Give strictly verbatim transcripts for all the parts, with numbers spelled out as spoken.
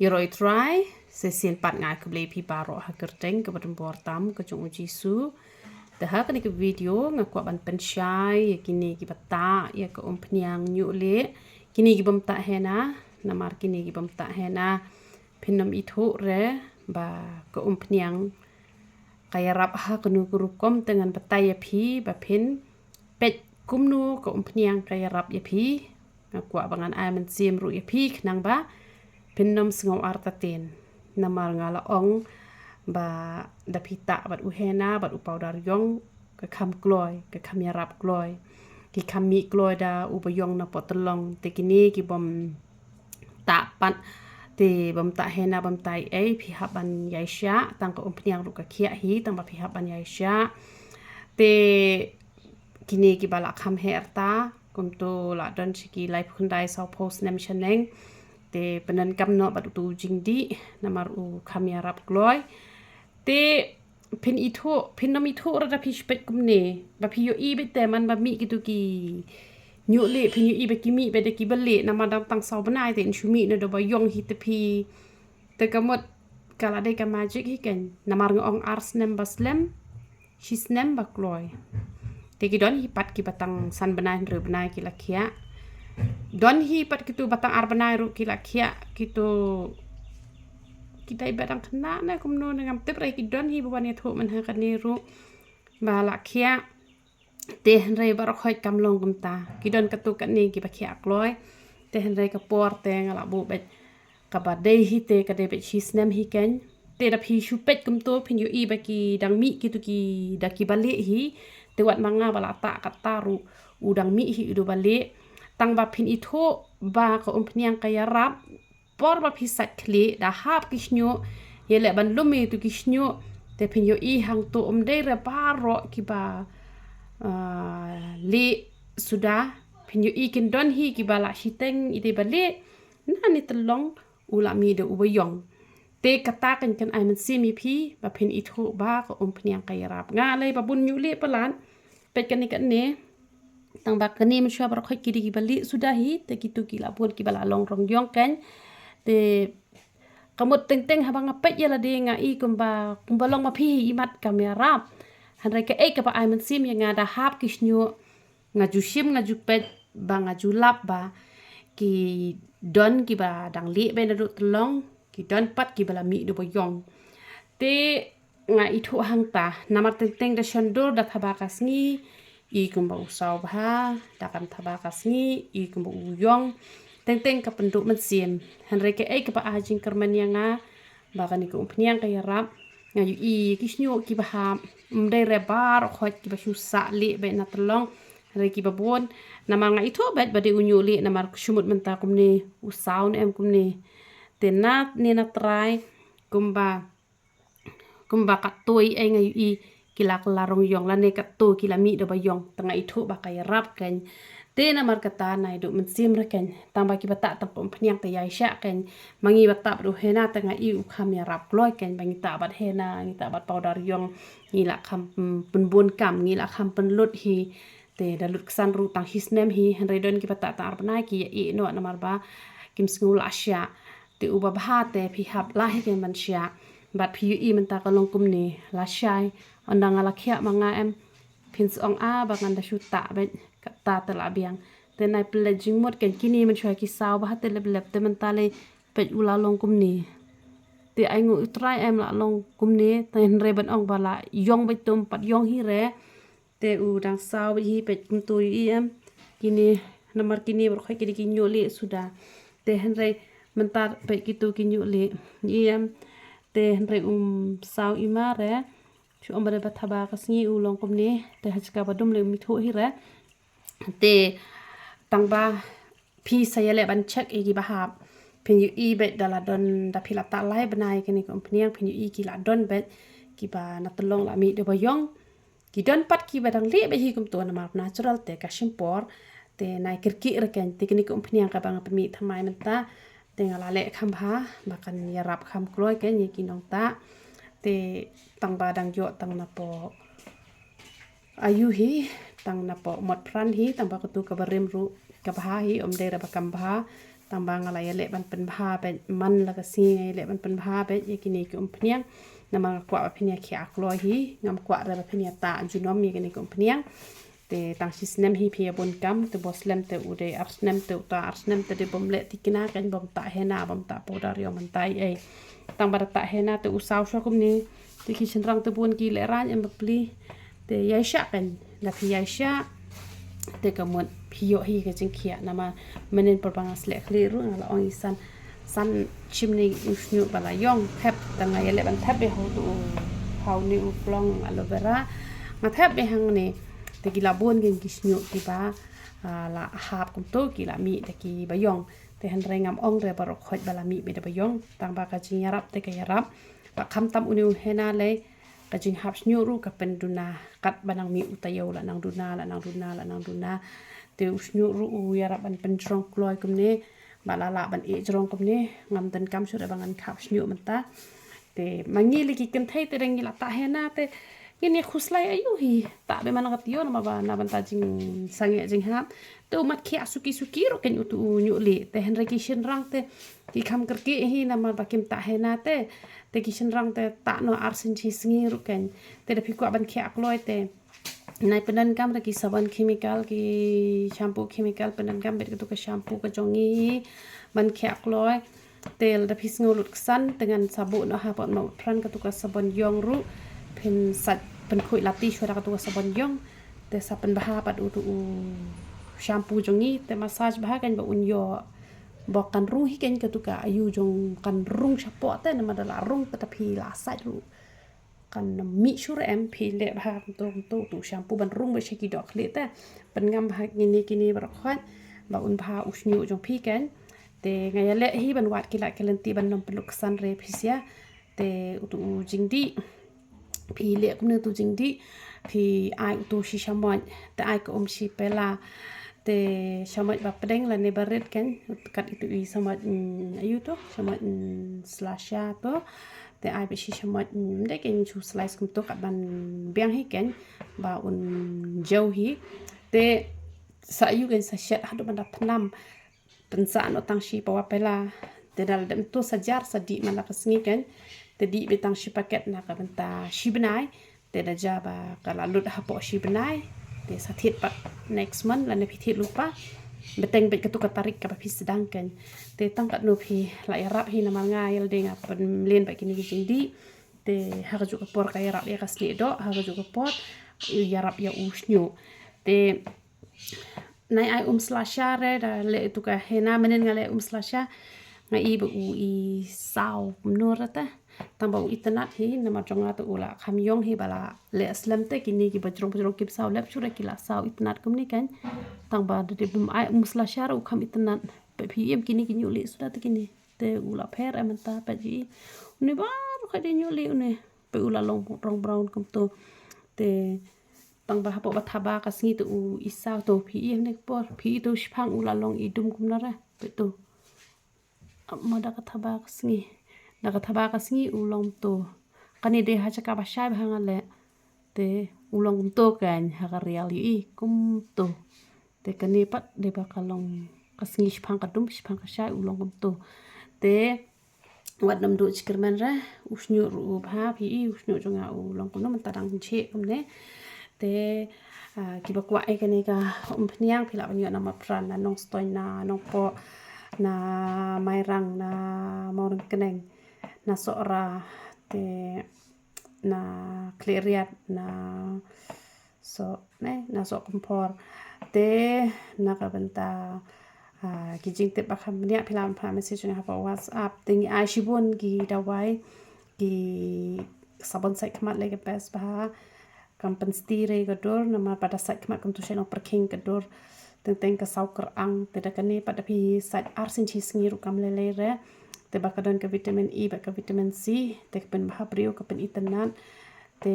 Ïaroh ïa u Trai, sa shisien pat nga ai khublei ïa phi baroh ha ka kyrteng kaba donbor tam ka jong u Jisu. Te ha kane ka video nga kwah ban pynshai ïa kine kiba tah ïa ka umphniang ñiuh lieh, kine ki bym tah henna, namar kine ki bym tah henna phin ym ithuh re ba ka umphniang ka ïarap ha kano ka rukom. Te ngan batai ïa phi ba phin peit kumno ka umphniang ka ïarap ïa phi. Nga kwah ba ngan ai mynsiem ruh ïa phi khnang ba phin ym sngew artatien. Namar nga la ong ba da phi tah bad u henna bad u powder ïong, ka kham kloi, ka kham ïarap kloi, ki kham mih kloi da uba ïong napoh tyllong. Te kine ki bym tah pat, te bym tah henna, bym tah ei, phi hap ban ïaishah. Tang ka umphniang ruh ka khiah hi tang ba phi hap ban ïaishah. Te kine kiba la kham heh rta, kumto la don sha ki laiphew khyndai sawphew snem shaneng, te pyndonkam noh bad uto u jingdih namar u kham ïarap kloi. Te phin ithuh, phin ym ithuh re da phi shu peit kumne. Ba phi ïohi beit te man ba mih kito ki ñiuh lieh, phin ïohi ba ki mih beit da kiba lieh, namar dang tang saw bnai te yn shu mih na da ba ïong hi. Te phi, te ka mut ka la dei ka magic hi keiñ. Namar nga ong ar snem ba slem, shi snem ba kloi. Te ki don hi pat kiba tang san bnai hynriew bnai ki la khiah. Don hi pat kito ba tang ar bnai ruh ki la khiah. Kito ki dei ba dang khynnah ne kumno ne ngam tip re. Ki don hi ba wan ïathuh mynha kane ruh ba la khiah. Te hynrei baroh khoit kam long kumta. Ki don katto katne kiba khiah kloi. Te hynrei ka por te nga la buh beit kaba dei hi te ka dei beit shi snem hi keiñ. Te da phi shu peit kumto phin ïohi ba ki dang mih kito ki da kiba lieh hi. Te wat ma nga ba la tah katta ruh u dang mih hi u da ba lieh. Tang ba phin ithuh ba ka umphniang ka ïarap, por ba phi sait khlieh da hap ki shñiuh, ïaleh ban lum ïa kito ki shñiuh. Te phin ïohi hangto ym dei re baroh kiba, ah, lieh suda. Phin ïohi kin don hi kiba la shiteng i dei ba lieh, na ne tyllong u la mih da uba ïong. Te kata kan, kan ai mynsiem ïa phi ba phin ithuh ba ka umphniang ka ïarap. Nga lei ba bun ñiuh lieh palat. Peit kane kane. Tang ba kane mynshuwa baroh khoit ki dei kiba lieh suda hi, te kito ki la bun kiba la long rong ïong keiñ. Te ka mut teng teng haba nga peit ïa lade nga i kumba, kumba long ma phi hi i mat kam ïarap. Hynrei kaei kaba ai mynsiem ïa nga da hap ki shñiuh, nga ju shim, nga ju peit ba nga ju lap ba ki don kiba dang lieh beit naduh tyllong, ki don pat kiba la mih da ba ïong. Te nga ithuh hangta namar teng teng da shon dur da thaba ka sngi i kumba u saw bha, da kam thaba ka sngi i kumba u ïong. Teng teng ka pynduh mynsiem. Hynrei kaei kaba ai jingkyrmen ïa nga ba kane ka umphniang ka ïarap. Nga ïohi ki shñiuh kiba hap, ym dei re baroh khoit kiba shu sah lieh beit na tyllong. Hynrei kiba bun, namar nga ithuh beit ba dei u ñiuh lieh namar shu mut mynta kumne, u saw ne em kumne. Te na ne na trai kumba, kumba katto ei nga ïohi ki la kylla rong ïong lane katto ki la mih da ba ïong. Te nga ithuh ba ka ïarap keiñ. Te namar kata nai duh mynsiem re keiñ. Tang ba kiba tah tang ka umphniang te ïaishah keiñ. Ma ngi ba tah bad u henna te nga i u kham ïarap kloi keiñ. Ba ngi tah bad henna, ngi tah bad powder ïong, ngi la kham, mm, pynbun kam, ngi la kham pynlut hi. Te da lut ksan ruh tang shi snem hi, hynrei don kiba tah tang ar bnai ki ïa ïeh noh namar ba kim sngew lah shah. Te uba bha te phi hap lah hi keiñ ban shah. Bad phi ïohi mynta ka long kumne, lashai. Ynda nga la khiah ma nga em, phin sa ong a ba ngan da shu tah beit, kata te la biang. Te nai pynleit jingmut keiñ, kine mynshuwa ki saw bha te lep lep, te mynta lei peit u la long kumne. Te ainguh u Trai em la long kumne, te hynrei ban ong ba la ïong beit, ym pat ïong hi re. Te u dang saw beit hi, peit kumto ïohi em. Kine namar kine baroh khoit ki dei ki ñiuh lieh suda. Te hynrei mynta peit kito ki ñiuh lieh, ïohi em. Te hynrei um saw i mar re. Shu ong ba dei ba thaba ka sngi u long kumne. Te ha ka ba dum lei um ithuh hi re. Te tang ba phi sa ïaleh ban check ïa kiba hap. Phin ïohi beit da la don, da phi la tah lai bnai kane ka umphniang, phin ïohi ki la don beit kiba na tyllong la mih da ba ïong. Ki don pat kiba dang lieh beit hi kumto namar natural te ka shim por. Te nai kyrkieh re keiñ, te kane ka umphniang kaba nga pynmih thymmai mynta, te nga la leh kham bha ba kan ïarap kham kloi keiñ ïa ki nongtah. Te tang ba dang ïoh tang napoh ayu hi, tang napoh mot pran hi, tang ba katu kaba rim ruh kaba bha hi, ym dei re ba kam bha. Tang ba nga la ïaleh ban pynbha beit, man la ka sngi nga ïaleh ban pynbha beit ïa kine ki umphniang. Namar nga kwah ba phin ïa khiah kloi hi, ngam kwah re ba phin ïa tah junom ïa kine ki umphniang. Te tang shi snem hi phi ïa bun kam, te bun snem te u dei ar snem, te uta ar snem te dei bym leh thikna, kan bym tah henna, bym tah powder ïa mynta ei. Tang ba da tah henna te u saw shuwa kumne. Te ki shynrang te bun ki lehraiñ em bapli. Te ïaishah kan, da phi ïaishah. Te ka mut phi ïoh hi ka jingkhiah, namar mynnin por ba nga sleh khlieh ruh nga la ong i san, san shim ne u shñiuh ba la ïong, thep, te nga ïaleh ban thep beit ha u, ha une u phlong aloe vera. Nga thep beit hangne. Te ki la bun ki, ki shñiuh kiba, ah, la hap kumto, ki la mih da kiba ïong. Te hynrei ngam ong re baroh khoit ba la mih beit da ba ïong. Tang ba ka jingïarap te ka ïarap. Ba khamtam une u henna lei, ka jinghap shñiuh ruh ka pynduna, katba nang mih u taïew la nang duna, la nang duna, la nang duna. Te u shñiuh ruh u ïarap ban pynjrong kloi kumne, ba la lah ban ïeh jrong kumne. Ngam donkam shuh re ba ngan khap shñiuh mynta. Te ma ngi lei ki kynthei te dang ngi la tah henna te ngin ïa khuslai aïu hi. Tah beit man ka taïew namar ba na bynta jingsangeh jinghap. Te u mat khiah suki suki ruh kan utu u ñiuh lieh. Te hynrei ki shynrang te ki kham kyrkieh hi namar ba kim tah henna te. Te ki shynrang te tah noh arsien shi sngi ruh kan. Te da phi kwah ban khiah kloi te nai pyndonkam re ki sabon chemical, ki shampoo chemical, pyndonkam beit katu ka shampoo ka jong ngi hi ban khiah kloi. Te lada phi sngew lut ksan te ngan sa buh noh ha pdeng ma pran katu ka sabon ïong ruh. Phin sait pynkhuid lati shuwa da katu ka sabon ïong. Te sa pynbha pat utu u shampoo jong ngi, te massage bha kan ba un ïoh ba kan rung hi kan katu ka aïu jong kan rung shapoh te, namar da la rung pat da phi la sait ruh kan mih shuh re em. Phi leh bha kumto kumto utu u shampoo ban rung beit sha ki dohkhlieh te. Pynngam bha kine kine baroh khoit ba un bha u shñiuh jong phi kan. Te nga ïaleh hi ban wad ki lad ki lynti ban nym pynlut ksan re phi sha. Te utu u jingdih, phi leh kumne utu u jingdih, phi ai utu shi shamoit, te ai ka um shi pela. Te shamoit ba pdeng lane ba rit kan, kat itu i shamoit, mm, aïu to, shamoit, mm, slasha to. Te ai beit shi shamoit, mm, ym dei kan shu slice kumto, kat ban biang hi kan ba un jew hi. Te sa aïu kan, sa shet haduh ban da pynam. Pynsah noh tang shi pawa pela. Te da la dep to sa jar sa dih man la ka sngi kan. Te dih beit tang shi paket na ka bynta shi bnai. Te da jia ba ka la lut hapoh shi bnai. Te sa thied pat next month lane phi thied lypa. Bteng beit katu ka tarik kaba phi sdang kan. Te tang katno phi la ïarap hi namar nga ïa lade nga pynmlien bad kine ki jingdih. Te ha kajuh ka por ka ïarap ïa ka snieh doh, ha kajuh ka por ïarap ïa u shñiuh. Te nai ai um slasha re, da leh itu ka henna, mynnin nga leh um slasha. Nga i ba u i saw kumno re te. Tang ba u itynnad hi, namar jong nga te u la kham ïong hi ba la leh slem te, kine kiba jrong ba jrong kim saw lep shuh re, ki la saw itynnad kumne kan. Tang ba da dei bym ai um slasha re u kham itynnad. Peit phi ïohi em kine ki ñiuh lieh suda te kine. Te u la pher em mynta peit ïohi. Une baroh khoit dei ñiuh lieh une. Peit u la long rong brown kumto. Te tang ba hapoh ba thaba ka sngi te u i saw to phi ïohi ne ka por. Phi ïohi to shiphang u la long i dum kumno re. Peit to. Ap ma da ka thaba ka sngi. Da ka thaba ka sngi u long to. Kane dei ha jaka ba shai ba ha nga leh. Te u long kumto kan ha ka rial ïohi kumto. Te kane pat dei ba ka long ka sngi shiphang ka dum, shiphang ka shai u long kumto. Te wat nym duh jingkyrmen re, u shñiuh ruh u bha, phi i u shñiuh jong nga u long kumno mynta dang jhieh kumne. Te, ah, kiba kwah ïa kane ka umphniang phi lah ban ïoh na Mawpran, na Nongstoiñ, na Nongpoh, na Mairang, na Mawryngkneng, na Sohra, te na Khliehriat, na Soh, ne, na Sohkymphor. Te na ka bynta, ah, ki jingtip ba kham bniah phi lah ban phah message ïa nga hapoh WhatsApp. Te ngi ai shibun ki dawai, ki sabon sait khmat lei ka best bha. Kam pynsti re ka dur, namar pat da sait khmat kumto shai long pyrkhing ka dur. Teng teng ka saw kyrang, te da kane pat da phi sait arsien shi sngi ruh kam lei lei re. Te ba ka don ka vitamin E bad ka vitamin C, te ka pynbha briew, ka pynitynnad. Te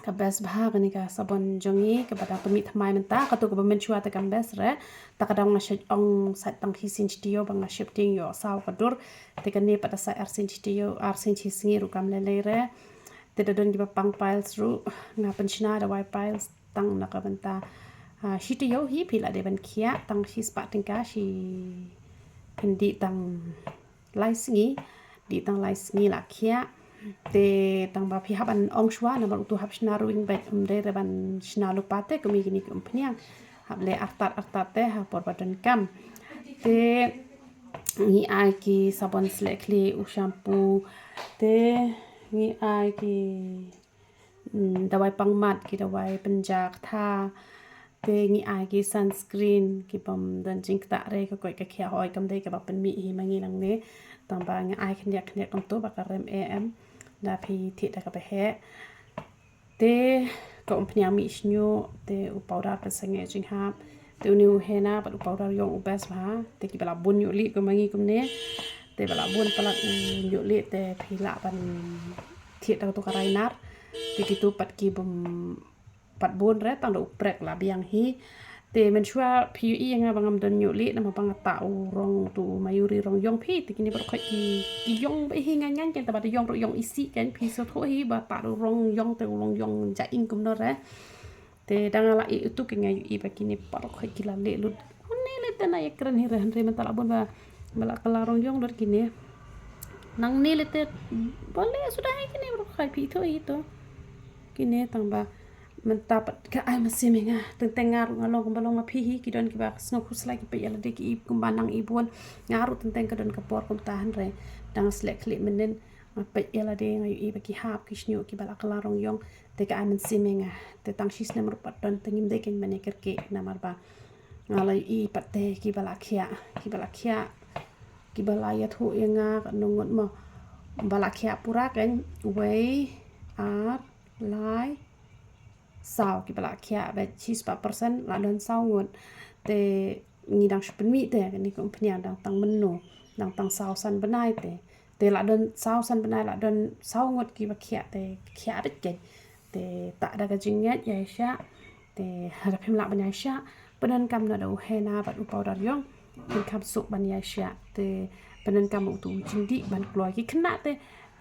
ka best bha kane ka sabon jong ngi, kaba dang pynmih thymmai mynta, kato kaba mynshuwa te kam best re. Ta ka daw nga shait ong sait tang shi sien shi taïew ba nga sheptieng ïoh saw ka dur. Te kane pat da sait arsien shi taïew, arsien shi sngi ruh kam lei lei re. Te da don kiba pang piles ruh, nga pynshna dawai piles tang na ka bynta, ah, shi taïew hi phi lah dei ban khiah tang shi spah tyngka shi Phin dih tang lai sngi, dih tang lai sngi la khiah. Te tang ba phi hap ban ong shuwa namar utu hap shna ruh ïng bad um dei re ban shna lypa te kum ïa kine ki umphniang. Hap leh artat artat te ha por ba donkam. Te ngi ai ki sabon sleh khlieh, u shampoo. Te ngi ai ki mm, dawai pangmat, ki dawai pynjah ktha. Te ngi ai ki sunscreen, ki bym don jingktah re, ka koit ka khiah hoi kam dei kaba pynmih hi ma ngi nangne. Tang ba ngi ai khyndiat khyndiat kumto ba ka rem eh em. Da phi thied da kaba heh. Te ka umphniang mih shñiuh, te u powder pynsangeh jinghap. Te une u henna bad u powder ïong u best bha. Te kiba lah bun ïoh lieh kum ma ngi kumne. Te ba lah bun palat u ïoh lieh te phi lah ban thied da katu ka rai nar. Te kitu pat ki bym pat bun re, tang da u prek la biang hi. Te mynshuwa phi ïohi ïa nga ba ngam don ïoh lieh namar ba nga tah u rong tu mayuri rong ïong phi. Te kine baroh khoit ki, ki ïong ba hi ngan ngan ken, te ba da ïong ruh ïong isih ken, phi sngewthuh hi ba tah u rong ïong te u rong ïong ja ing kumno re. Te da nga la ïeh utu ke nga ïohi ba kine baroh khoit ki la lieh lut. Une lei te na ïakren hi re, hynrei mynta la bun ba, ba la kylla rong ïong lut kine. Nangne lei te ba lieh suda hi kine baroh khoit, phi ithuh hi to. Kine tang ba mynta pat ka ai mynsiem ïa nga. Teng teng nga ruh nga long kumba long ma phi hi, ki don kiba sngew khuslai ki peit ïa lade ki i kumba nang i bun. Nga ruh teng teng ka don ka por kumta, hynrei da nga sleh khlieh mynnin, nga peit ïa lade, nga ïohi ba ki hap ki shñiuh kiba la kylla rong ïong. Te ka ai mynsiem ïa nga. Te tang shisnem ruh pat don, te ngim dei kein ban ïakyrkieh namar ba nga la ïohi pat te kiba la khiah, kiba la khiah, kiba la ïathuh ïa nga katno ngut mo. Ba la khiah pura kein, wei, ar, lai, saw, kiba la khiah bad shispah percent la don saw ngut. Te ngi dang shu pynmih te kane ka umphniang dang tang mynno, dang tang saw san bnai te. Te la don saw san bnai, la don saw ngut kiba khiah, te khiah beit kein. Te tah da ka jingngeit ïaishah. Te lada phim lah ban ïaishah, pyndonkam noh da u henna bad u powder ïong, phin kham suk ban ïaishah. Te pyndonkam utu u jingdih ban kloi, ki khynnah te,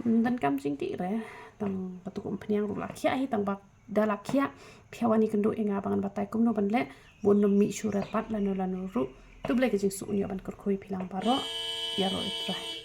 mm, donkam jingdih re. Tang katu ka umphniang ruh la khiah hi, tang ba da la khiah, phi wan ïakynduh ïa nga ba ngan batai kumno ban leh, bun nym mih shuh re pat lano lano ruh. To Blei ka jingsuk un ïoh ban kyrkhu ïa phi lang baroh. Ïaroh ïa U Trai.